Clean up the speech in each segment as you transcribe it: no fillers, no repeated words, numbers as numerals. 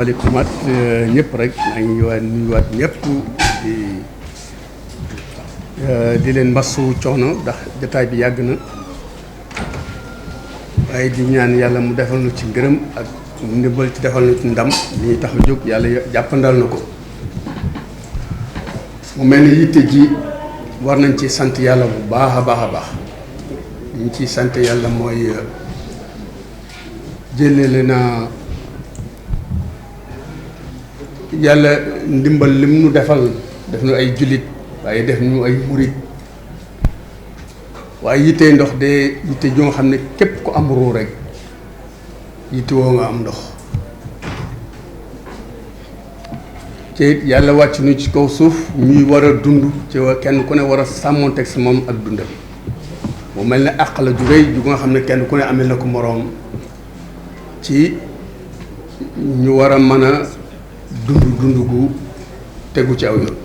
asalaamaaleykum ñëpp rek maa ngi nuyuwaat ñëpp di leen masu coono ndax jotaay bi yàgg na waaye di ñaan yàlla mu defal nu ci ngërëm ak ndimbal ci defal nu ci ndam li ñuy tax a jóg yàlla jàppandal na ko. mu mel ni yitte ji war nañ ci sant yàlla bu baax a baax a baax li ñu ciy sant yàlla mooy jëlele na yàlla ndimbal lim nu defal def nu ay jullit waaye def ñu ay murit waaye yitte ndox de yitte joo nga xam ne képp ku am ruu rek yitte woo nga am ndox te it yàlla wàcc nu ci kaw suuf ñuy war a dund ci kenn ku ne war a sàmmoonteeg sa moom ak dundam mu mel ne àq la ju rëy ju nga xam ne kenn ku ne amee na ko moroom ci ñu war a mën a dund gu tegu ci aw yoon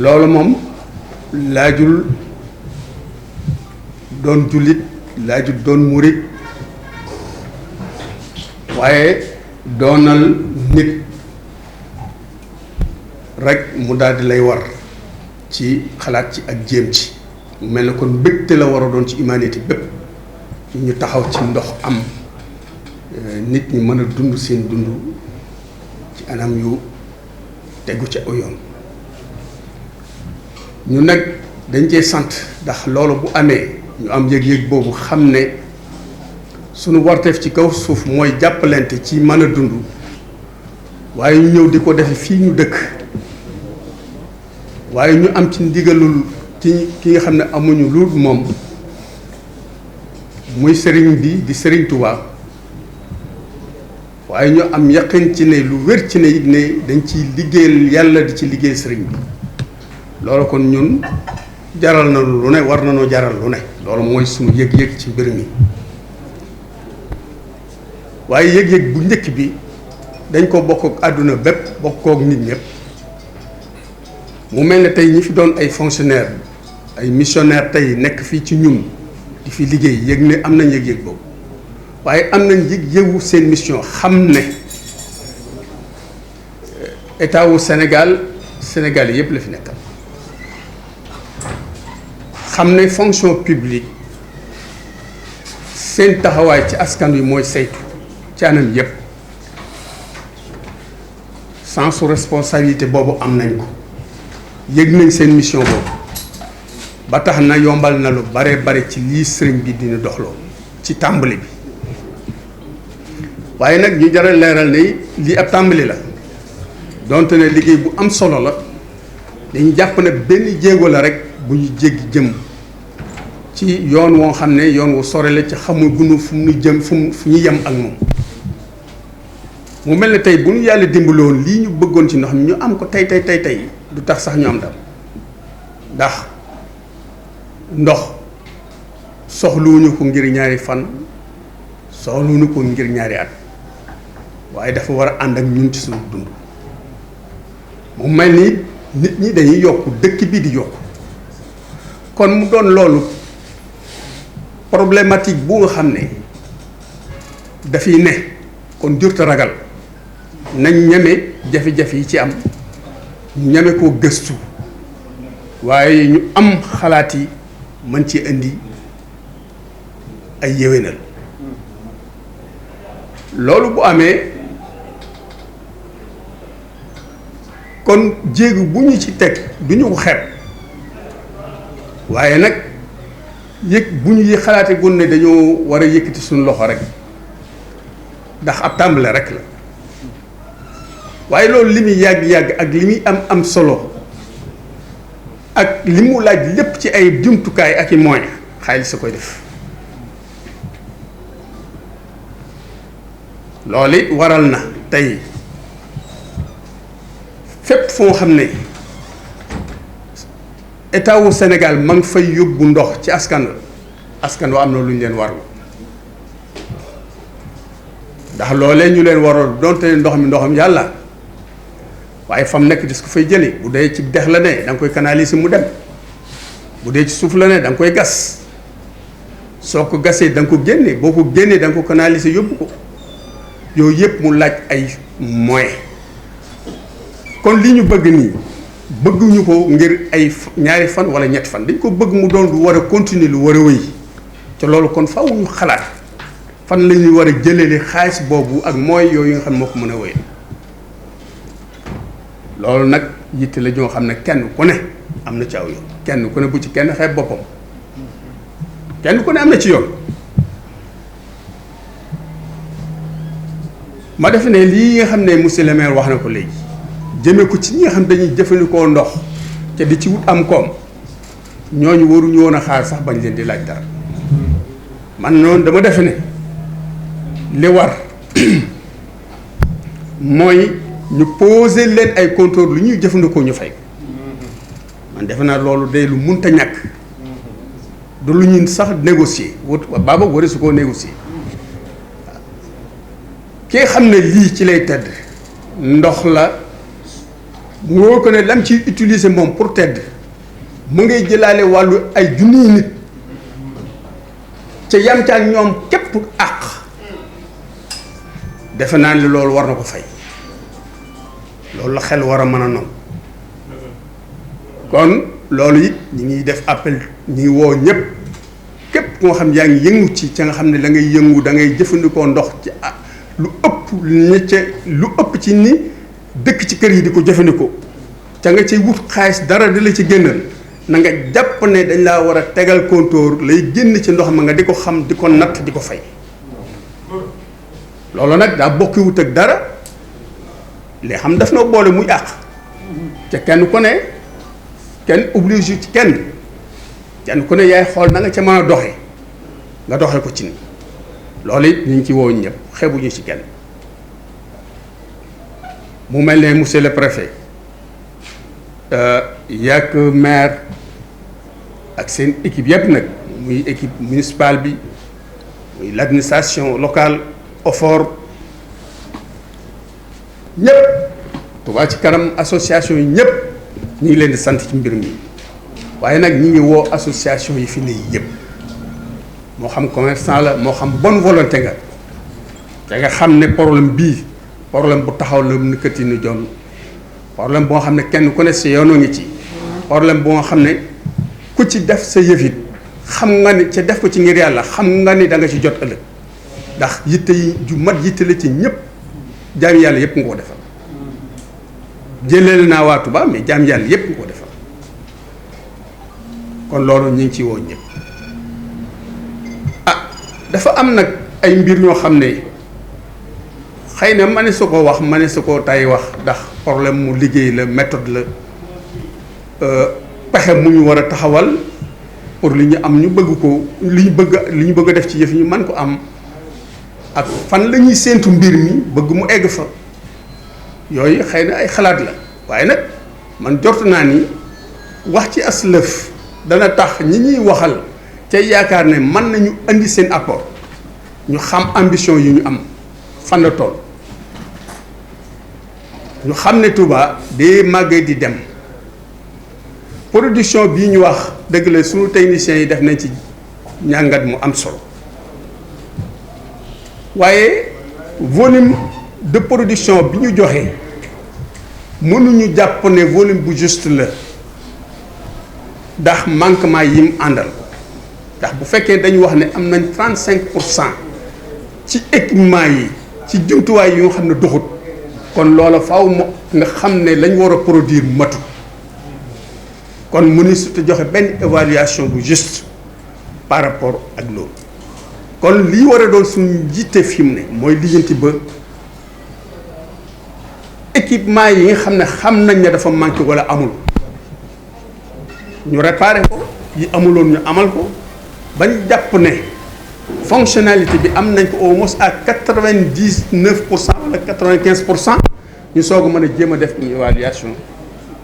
loolu moom laajul doon jullit laajul doon murit waaye doonal nit rek mu daldi lay war ci xalaat ci ak jéem ci mu mel ne kon mbégte la war a doon ci humanité bépp ñu taxaw ci ndox am nit ñi mën a dund seen dund ci anam yu tegu ci aw yoon ñu nag dañ cee sant ndax loolu bu amee ñu am yëg-yëg boobu xam ne sunu warteef ci kaw suuf mooy jàppalante ci mën a dund waaye ñu ñëw di ko defe fii ñu dëkk waaye ñu am ci ndigalul ci ki nga xam ne amuñu lu moom muy sëriñ bi di sëriñ Tuubaa waaye ñu am yaqin ci ne lu wér ci ne it ne dañ ciy liggéeyal yàlla di ci liggéey sëriñ bi loolu kon ñun jaral na lu ne war na noo jaral lu ne loolu mooy suñu yëg-yëg ci mbir mi waaye yëg-yëg bu njëkk bi dañ ko bokk ak àdduna bépp bokk ak nit ñëpp mu mel ne tey ñi fi doon ay fonctionnaire ay missionnaire tey nekk fii ci ñun di fi liggéey yëg ne am nañ yëg-yëg boobu waaye am nañ yëg-yëgu seen mission xam ne état wu Sénégal yëpp la fi nekkal xam ne fonction publique seen taxawaay ci askan wi mooy saytu ci anam yëpp sensu responsabilité boobu am nañ ko yëg nañ seen mission boobu ba tax na yombal na lu bare bare ci lii sëriñ bi dina doxloo ci tàmbali bi waaye nag ñu jaral leeral ne lii ab tàmbali la donte ne liggéey bu am solo la dañu jàpp ne benn jéego la rek bu ñu jéggi jëm ci yoon woo xam ne yoon wu sore la ci xamul gunu fu mu jëm fu ñu yem ak moom mu mel ne tey bu ñu yàlla dimbaloon lii ñu bëggoon ci ndox mi ñu am ko tey du tax sax ñu am dam ndax ndox soxluwuñu ko ngir ñaari fan soxluwuñu ko ngir ñaari at waaye dafa war a ànd ak ñun ci suñu dund mu mel ni nit ñi dañuy yokk dëkk bi di yokk kon mu doon loolu problématique bu nga xam ne dafiy ne kon jurta ragal nañ ñeme jafe-jafe yi ci am ñu ñeme koo gëstu waaye ñu am xalaat yi mën ci indi ay yéwénal loolu bu amee kon jéegu bu ñu ci teg du ñu ko xeeb waaye nag bu ñu xalaate gun ne dañoo war a yëkkati suñu loxo rek ndax ab tàmbale rek la waaye loolu li muy yàgg-yàgg ak li muy am solo ak li mu laaj lépp ci ay jumtukaay ak i moyens xaalis sa koy def loolu it waral na tey fépp foo xam ne état wu Sénégal ma ngi fay yóbbu ndox ci askan wa am na lu ñu leen warlu ndax loolee ñu leen waroon donte ndoxam yàlla waaye fam nekk dis ko fay jëlee bu dee ci dex la ne da nga koy canaliser mu dem bu dee ci suuf la ne da nga koy gas soo ko gasee da nga ko génne boo ko génnee da nga ko canaliser yóbbu ko yooyu yëpp mu laaj ay moyens kon li ñu bëgg nii bëgguñu ko ngir ay ñaari fan wala ñetti fan dañ ko bëgg mu doon lu war a continuer lu war a wéy te loolu kon faw ñu xalaat fan la ñuy war a jëlee xaalis boobu ak moyens yooyu nga xam ne moo ko mën a wéy loolu nag yitte la ñoo xam ne kenn ku ne am na ci aw yoon kenn ku ne bu ci kenn xeeb boppam kenn ku ne am na ci yoon ma defe ne lii nga xam ne monsieur le maire wax na ko léegi jëmee ko ci ñi nga xam dañuy jëfandikoo ndox te di ci wut am koom ñooñu waruñu woon a xaar sax bañ leen di laaj dara man noonu dama defe ne li war mooy ñu poser leen ay compteur lu ñuy jëfandikoo ñu fay man defe naa loolu day lu munta ñàkk du lu ñun sax négocier wut baaba wari su koo négocier kii xam ne lii ci lay tedd ndox la mu wóor ko ne lam ci utiliser moom pour tedd mu ngay jëlaale wàllu ay junniy nit ca yam ca ak ñoom képp àq defe naa ne loolu war na ko fay loolu la xel war a mën a noonu kon loolu it ñi ngi def appel ñi ngi woo ñëpp képp ku nga xam yaa ngi yëngu ci ca nga xam ne la ngay yëngu da ngay jëfandikoo ndox ci lu ëpp ci ni dëkk ci kër yi di ko jëfandikoo ca nga ciy wut xaalis dara di la ci génnal na nga jàpp ne dañ laa war a tegal compteur lay génn ci ndox ma nga di ko xam di ko natt di ko fay loolu nag daa bokki wut ak dara li xam daf na boole muy àq ca kenn ku ne kenn obligé ci kenn ku ne yaay xool na nga ca mën a doxe nga doxe ko ci ni loolu it ñu ngi ci woo ñëpp xebuñu ci kenn mu mel ne monsieur le préfet yàgg maire ak seen équipe yëpp nag muy équipe municipale bi muy l'administration locale OFOR ñëpp Touba ci kanam association yi ñëpp ñu ngi leen di sant ci mbir mi waaye nag ñi ngi woo association yi fi ne yëpp moo xam commerçant la moo xam bonne volonté nga te nga xam ne problème bii problème bu taxaw la mu nëkkati ni jon problème boo xam ne kenn ku ne si yoonoo ngi ci problème boo xam ne ku ci def sa yëfit xam nga ni ca def ko ci ngir yàlla xam nga ni da nga ci jot ëllëg ndax yitte yi ju mat yitte la ci ñëpp jaami yàlla yëpp nga ko defal jëleel naa waa Touba mais jaami yàlla yëpp nga ko defal kon loolu ñu ngi ci woo ñëpp dafa am nag ay mbir ñoo xam ne xëy na ma ne su ko wax ma ne su ko tay wax ndax problème mu liggéey la méthode la pexe mu ñu war a taxawal pour li ñu am ñu bëgg ko li ñu bëgg a def ci yëf ñu man ko am ak fan la ñuy séentu mbir mi bëgg mu egg fa yooyu xëy na ay xalaat la waaye nag man jort naa ni wax ci aslëf dana tax ñi ñuy waxal te yaakaar ne mën nañu indi seen apport ñu xam ambition yi ñu am fan la toll ñu xam ne Touba day màggee di dem production bii ñu wax dëgg la suñu techniciens yi def nañ ci njàngat mu am solo waaye volume de production bi ñu joxe mënuñu jàpp ne volume bu juste la ndax manquement yi mu àndal ndax bu fekkee dañu wax ne am nañ 35% ci équipement yi ci jumtuwaay yi nga xam ne doxut kon loola faaw mo nga xam ne lañ war a produire matu kon mënu su te joxe benn évaluation bu juste par rapport ak loolu kon lii war a doon suñu jiite fi mu ne mooy lijjanti ba équipement yi nga xam ne xam nañ ne dafa manqué wala amul ñu réparé ko yi amuloon ñu amal ko bañ jàpp ne fonctionnalité bi am nañ ko au moins à 99% wala 95% ñu soog a mën a jéem a def une évaluation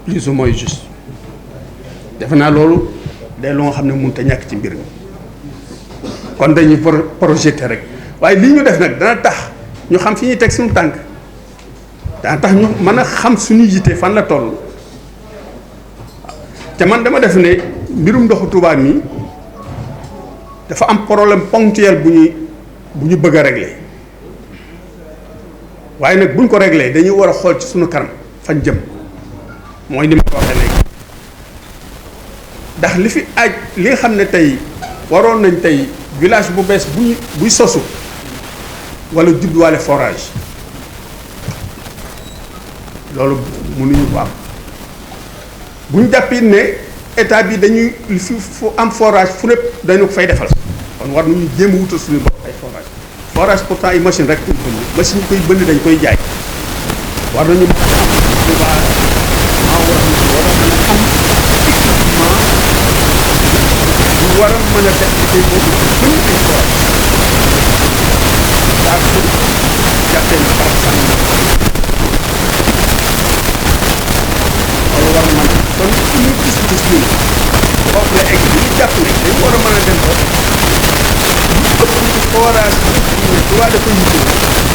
plus ou moins juste defe naa loolu day loo nga xam ne mënut a ñàkk ci mbir mi kon dañuy projeté rek waaye lii ñu def nag dana tax ñu xam fi ñuy teg suñu tànk dana tax ñu mën a xam suñu yite fan la toll te man dama def ne mbirum ndoxu Touba mi dafa am problème ponctuel bu ñu bëgg a régler waaye nag buñ ko réglé dañuy war a xool ci suñu kanam fañ jëm mooy ni ma ko waxee léegi ndax li fi aj li nga xam ne tey waroon nañ tey village bu bees buy sosu wala judduwaale forage loolu mënuñu ko am bu ñu jàppee ne état bi dañuy fi fu am forage fu lépp dañu ko fay defal kon war nañu jéem a wutal suñu bopp ay forage pourtant ay machine rek machine yi koy bënn dañ koy jaay war nañu mën a am war a mën a def liggéey boobu bëri ay forage daa ko jàppee ne barab sànni loolu war a mën kon suñu gis-gis ñun foofu la egg bi ñu jàpp ne dañu war a mën a dem ba ñu ëpp ci forage bi du waa dafa yittoo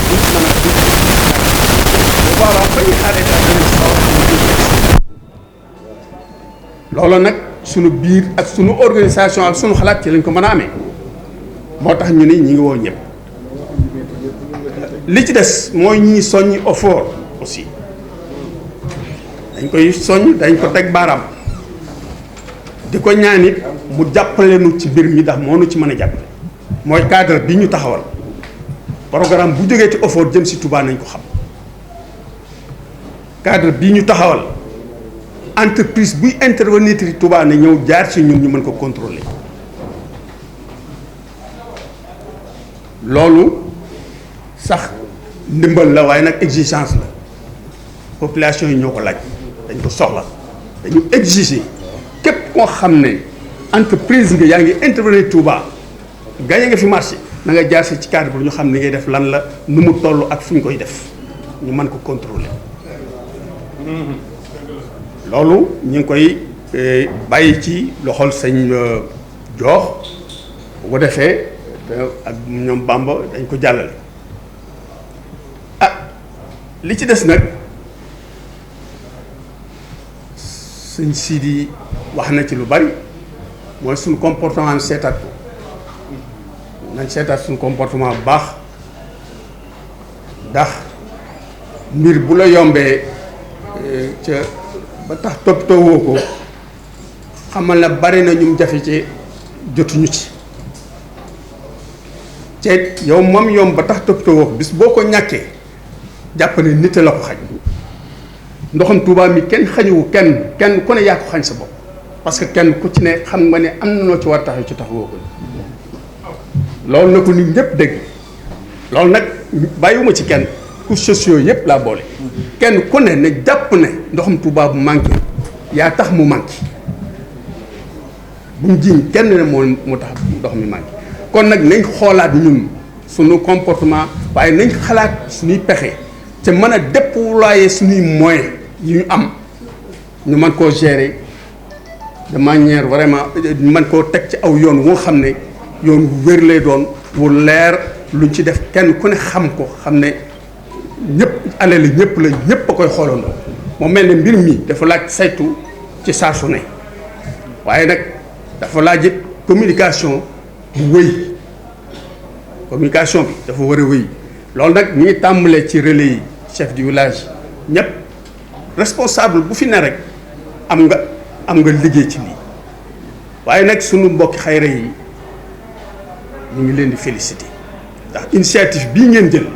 duñ ci mën a bu boobaa ba ñu xaar état danañ si xaw loolu nag sunu biir ak sunu organisation ak sunu xalaat ci lañ ko mën a amee moo tax ñu ni ñi ngi woo ñëpp li ci des mooy ñi soññi effort aussi dañ koy soññ dañ ko teg baaraam di ko ñaan it mu jàppale nu ci mbir mi ndax moo nu ci mën a jàppale mooy cadre bi ñu taxawal programme bu jógee ci effort jëm si Touba nañ ko xam cadre bi ñu taxawal entreprise buy intervenir ci Touba na ñëw jaar ci ñun ñu mën ko contrôler loolu sax ndimbal la waaye nag exigence la population yi ñoo ko laaj dañ ko soxla dañu exiger képp koo xam ne entreprise nga yaa ngi intervenir Touba gagné nga fi marché na nga jaar ci cadre bu ñu xam ni ngay def lan la nu mu toll ak fu ñu koy def ñu mën ko contrôler loolu ñu ngi koy bàyyi ci loxol sëñ Joox bu ko defee ak ñoom Bamba dañ ko jàllale ah li ci des nag sëñ Sidi wax na ci lu bari mooy suñu comportement seetaat ko nañ seetaat suñu comportement bu baax ndax mbir bu la yombee ca ba tax toppatoo woo ko xamal na bari na ñum jafe ci jotuñu ci ceet yow moom yomb ba tax toppatoo woo ko bis boo ko ñàkkee jàpp ne nit la ko xañ ndoxam Touba mi kenn xañuwu kenn ku ne yaa ko xañ sa bopp parce que kenn ku ci ne xam nga ne am na noo ci war taxaw ci tax woo ko loolu na ko nit ñëpp dégg loolu nag bàyyiwuma ci kenn couches sociaux yëpp laa boole kenn ku ne ne jàpp ne ndoxam Touba bu manqué yaa tax mu manqué bu mu jiiñ kenn ne moo tax ndox mi manqué kon nag nañ xoolaat ñun suñu comportement waaye nañ xalaat suñuy pexe te mën a déployer suñuy moyens yi ñu am ñu mën koo gérer de manière vraiment mën koo teg ci aw yoon woo xam ne yoon wu wér lay doon wu leer luñ ci def kenn ku ne xam ko xam ne ñëpp alal ñëpp la ñëpp a koy xoolandoo moo mel ne mbir mi dafa laaj saytu ci saa su ne waaye nag dafa laaj it communication bu wëy communication bi dafa war a wëy loolu nag ñu ngi tàmbalee ci relais yi chef du village ñëpp responsable bu fi ne rek am nga liggéey ci lii waaye nag sunu mbokki xayra yi ñu ngi leen di féliciter ndax initiative bii ngeen jël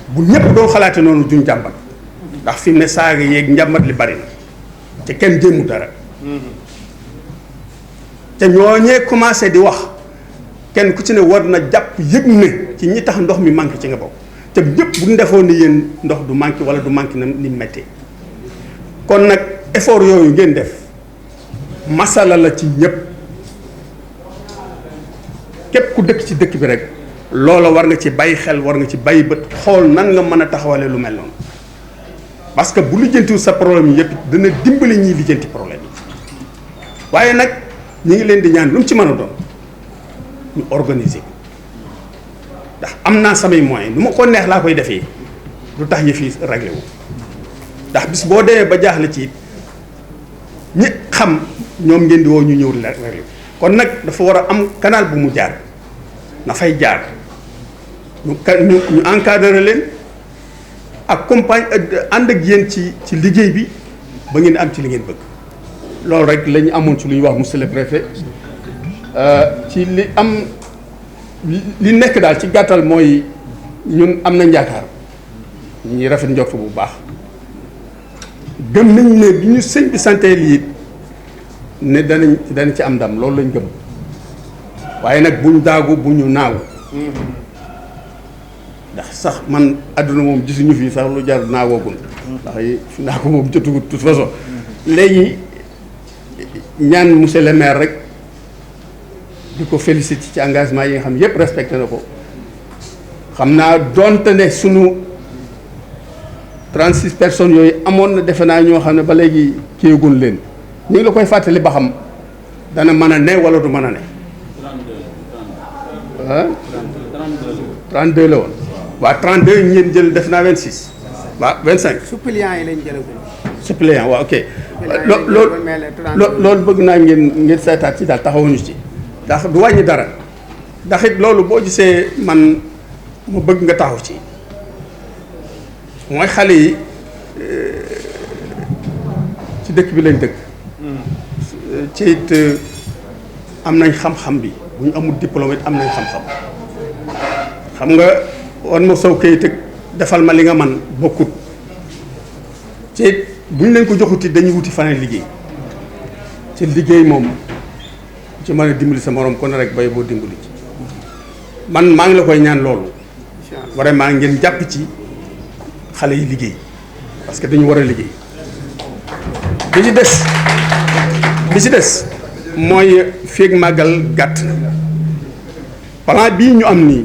bu ñëpp doon xalaate noonu duñ jàmbat ndax fi mu ne saaga yeeg njàmbat li bari na te kenn jéemu dara te ñooñee commencé di wax kenn ku ci ne war na jàpp yëg ne ci ñi tax ndox mi manqué ci nga bokk te ñëpp bu ñu defoon ni yéen ndox du manqué wala du manqué na ni méttee kon nag effort yooyu ngeen def masala la ci ñëpp képp ku dëkk ci dëkk bi rek loola war nga ci bàyyi xel war nga ci bàyyi bët xool nan nga mën a taxawale lu mel noonu parce que bu lijjantiwul sa problème yi yëpp dana dimbali ñiy lijjanti problème yi waaye nag ñi ngi leen di ñaan lu mu ci mën a doon ñu organiser ndax am naa samay moyens nu ma ko neex laa koy defee lu tax yëf yi réglé wu ndax bis boo demee ba jaaxle ci ñi xam ñoom ngeen di woo ñu ñëw réglé kon nag dafa war a am canal bu mu jaar na fay jaar ñu encadré leen accompagne ànd ak yéen ci liggéey bi ba ngeen am ci li ngeen bëgg. loolu rek la ñu amoon ci lu ñuy wax monsieur le préfet ci li nekk daal ci gàttal mooy ñun am nañ yaakaar ñuy rafet njort bu baax gëm nañ ne bi ñu sëñ bi santé lii ne danañ ci am ndam loolu lañ gëm waaye nag buñ daagu bu ñu naaw ndax sax man àdduna moom gisuñu fii sax lu jar naagoogul ndax fi naa ko moom jotugut de toute façon léegi ñaan monsieur le maire rek di ko féliciter ci engagement yi nga xam yépp respecté na ko xam naa donte ne sunu 36 personnes yooyu amoon na defe naa ñoo xam ne ba léegi kiiagul leen ñu ngi la koy fàttali ba xam dana mën a ne wala du mën a ne. 32 la woon. waa 32 ngeen jël def naa 26. waa 25. suppléants yi lañ jëlagul. suppléant waaw ok. loolu bëgg naa ngeen seetaat ci daal taxawuñu ci. ndax du wàññi dara ndax it loolu boo gisee man mu bëgg nga taxaw ci mooy xale yi ci dëkk bi lañ dëkk. ci it am nañ xam-xam bi bu ñu amul diplôme it am nañ xam-xam xam nga wan ma sow kayit ak defal ma li nga man bokkut ci it bu ñu leen ko joxuti dañuy wuti faneen liggéey ci liggéey moom ci mën a dimbali sa morom kon rek bay boo dimbali ci man maa ngi la koy ñaan loolu vraiment ngeen jàpp ci xale yi liggéey parce que dañu war a liggéey bi ci des mooy feeg màggal gàtt na plan bii ñu am nii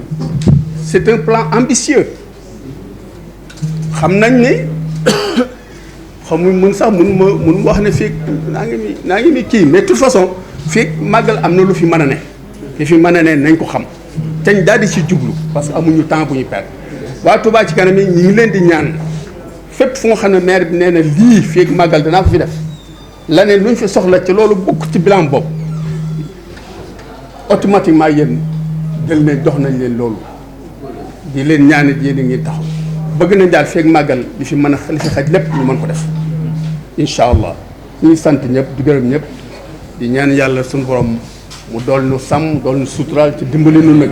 c'est un plan ambitieux xam nañ ne xamuñ mun sax mun wax ne feeg naa ngi mi kii mais de toute façon feeg màggal am na lu fi mën a ne li fi mën a ne nañ ko xam teñ daal di ci jublu parce que amuñu temps bu ñu perdre waa Touba ci kanam yi ñu ngi leen di ñaan fépp fu nga xam ne maire bi nee na lii feeg màggal danaa ko fi def la ne lu ñu fi soxla ci loolu bokk ci bilan boobu automatiquement yéen jël ne jox nañ leen loolu di leen ñaanit yéen a ngi taxaw bëgg nañ daal feeg màggal li fi mën a li fi xaj lépp ñu mën ko def incha allah ñuy sant ñëpp di gërëm ñëpp di ñaan yàlla suñu borom mu dool nu sàmm dool nu suturaal ci dimbali nu nag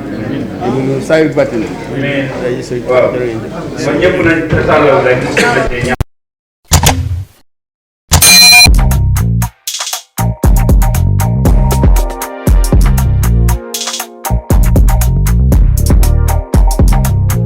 dimbali nu saa yu bàtti na. waaw ñëpp nañ